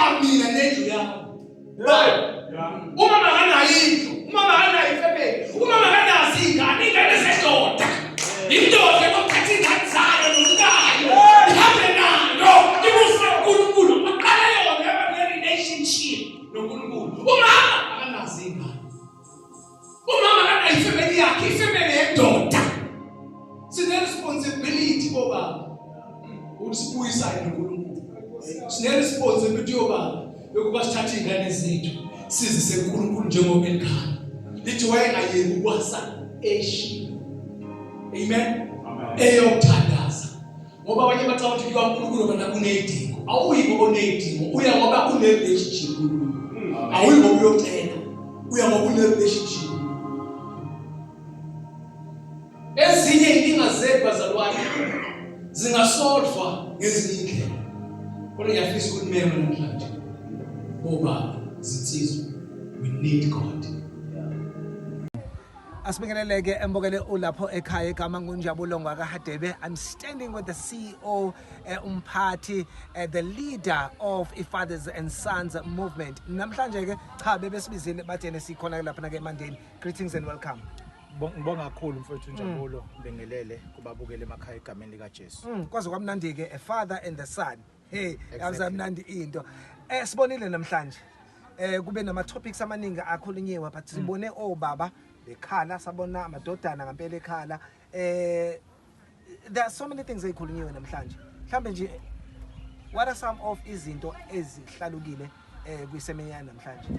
Kepha mina nendlu yami. Umama akanayo indlu, umama akanayo ifemeli, umama akanazo iy'ngane, iy'ngane zendoda. Indoda ekuthatha iy'ngane zayo nomkayo, ihambe nayo, ibuse uNkulunkulu. Aqale yona yaba ne-relationship noNkulunkulu. Umama akanazo iy'ngane. Umama akanayo ifemeli yakhe, ifemeli yendoda. Sine-responsibility bobaba ukuthi sibuyisane noNkulunkulu. Sine-responsibility yobaba yokuba sithathe iy'ngane zethu sizise kuNkulunkulu njengoba elikhaya. Lithi wayengayeki ukwasa eShilo. Amen. Eyokuthandaza. Ngoba abanye bacabanga ukuthi kuyiwa uNkulunkulu ngoba kuney'dingo. Awuyi ngoba uney'dingo, uya ngoba une-relationship kuNkulunkulu. Awuyi ngoba uyocela, uya ngoba une-relationship. Ezinye inkinga zethu bazalwane zingasolvwa ngezinye indlela. Kodwa ngiyafisa ukunimema namhlanje. Bobaba, zinsizwa, we need God. Asibingeleleke embokele ulapho ekhaya igama nguNjabulo ngwakaHadebe. I'm standing with the CEO umphathi the leader of i-Fathers and Sons movement. Namhlanje ke cha bebesibizile bathene sikhona lapha ke eMandeni. Greetings and welcome. Ngibonga kakhulu mfowethu Njabulo, ngibingelele kubabukeli emakhaya egameni likaJesu. Kwaze kwamnandi ke a father and the son. Hey, yazi mnandi into. Sibonile namhlanje. Kube nama topics amaningi akhulunyiwe but sibone obaba bekhala, sabona amadodana ngempela ekhala. There are so many things ezikhulunyiwe namhlanje. Mhlambe nje what are some of izinto ezihlalukile kwisemenya namhlanje?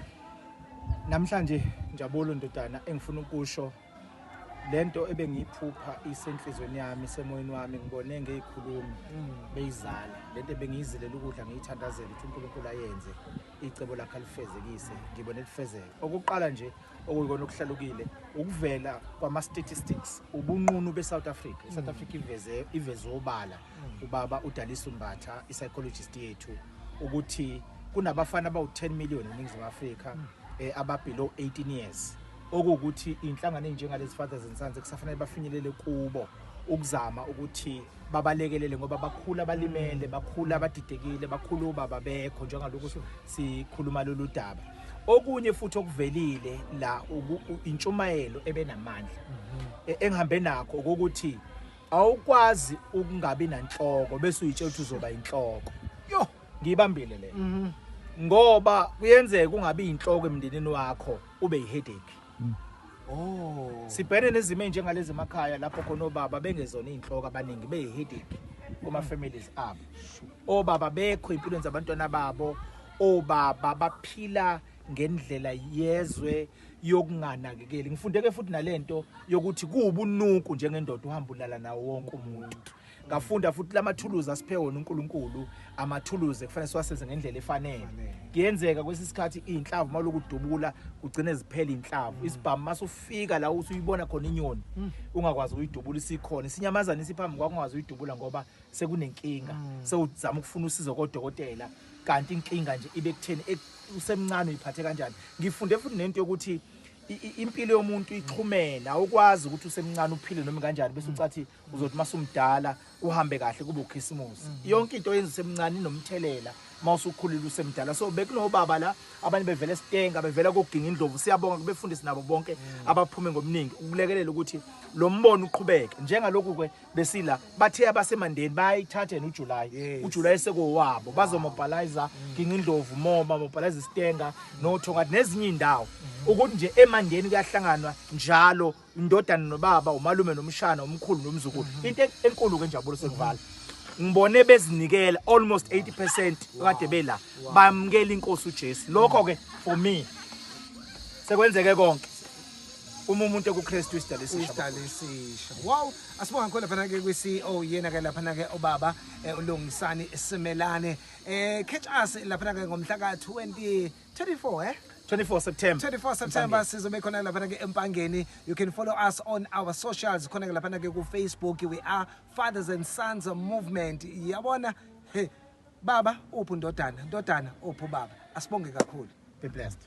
Namhlanje Njabulo ndodana, engifuna ukusho lento ebengiyiphupha isenhlizweni yami, isemoyeni wami, ngibone ngeyikhulumi beyizala lento ebengiyizilela ukudla, ngiyithandazela ukuthi uNkulunkulu ayenze icebo lakhe alifezekise, ngibone lifezeka. Okuqala nje okuyikona okuhlalukile ukuvela kwama statistics ubunqunu beSouth Africa. ISouth Africa iveze obala ubaba uDalisa Mbatha, i-psychologist yethu, ukuthi kunabafana abawu-10 million eNingizimu Afrika aba below 18 years, okuwukuthi inhlangano enjengalezi Fathers and Sons kusafanele bafinyelele kubo ukuzama ukuthi babalekelele, ngoba bakhula balimele, bakhula badidekile, bakhula ubaba bekho njengalokhu sikhuluma lolu daba. Okunye futhi okuvelile la intshumayelo ebenamandla engihambe nakho ukuthi awukwazi ukungabi nanhloko bese uyitshela ukuthi uzoba inhloko. Yo, ngiyibambile le, ngoba kuyenzeka ungabi inhloko emndenini wakho, ube yiheadache. Oh. Sibhene nezimo enjengalezi emakhaya lapho khona obaba bengezona inhloko, abaningi beyiheadache kuma families abo. Obaba bekho impilweni zabantwana babo, obaba baphila ngendlela yezwe yokunganakekeli. Ngifundeke futhi nalento yokuthi kuwubunuku njengendoda uhamba ulala nawo wonke umuntu. Ngafunda futhi lamathuluzi asiphe wona uNkulunkulu, amathuluzi kufanele siwasenze ngendlela efanele. Kuyenzeka kwesisikhathi inhlavu maloku udubula kugcine ziphela inhlavu. Isibhamu masufika la usuyibona khona inyoni ungakwazi ukuyidubula isikhona, isinyamazana isiphambi kwakho ungakwazi uyidubula ngoba sekunenkinga, sewuzama ukufuna usizo kodokotela, kanti inkinga nje ibe kutheni usemncane uyiphathe kanjani. Ngifunde futhi nento yokuthi impilo yomuntu ixhumene, awukwazi ukuthi usemncane uphile noma kanjani bese ucathi uzothi masumdala uhambe kahle kube ukhisimusi. Yonke into oyenza usemncane inomthelela mawusukhulile usemdala. So bekunobaba la abanye bevela esitenga, bevela koginga indlovu. Siyabonga kubefundisi nabo bonke abaphume ngobuningi ukulekelela ukuthi lo mbono uqhubeke. Njengalokhu ke besila bathe abasemandeni bayayithatha yena uJuly, uJuly sekowabo, bazomobilize Ginga Indlovu, moba mobilize isitenga noThongathi nezinye indawo, ukuthi nje emandeni kuyahlanganwa njalo, indodana nobaba, umalume nomshana, umkhulu nomzukulu. Into enkulu ke Njabulo, sekuvala, ngibone bezinikela almost 80% kade bela bamukela inkosi uJesu. Lokho ke for me sekwenzeke konke uma umuntu ekuKristu isidalwa esisha. Isidalwa esisha. Wow, asibonga kakhulu laphana ke kwi-CEO, yena ke laphana ke ubaba uLungisani Simelane. Catch us laphana ke ngomhla ka 20 24 24 September. 24 September sizobe khona laphana ke eMpangeni. You can follow us on our socials khona ke laphana ke ku Facebook, we are Fathers and Sons Movement. Yabona, hey baba uphi, ndodana, ndodana uphi baba? Asibonge kakhulu. Be blessed.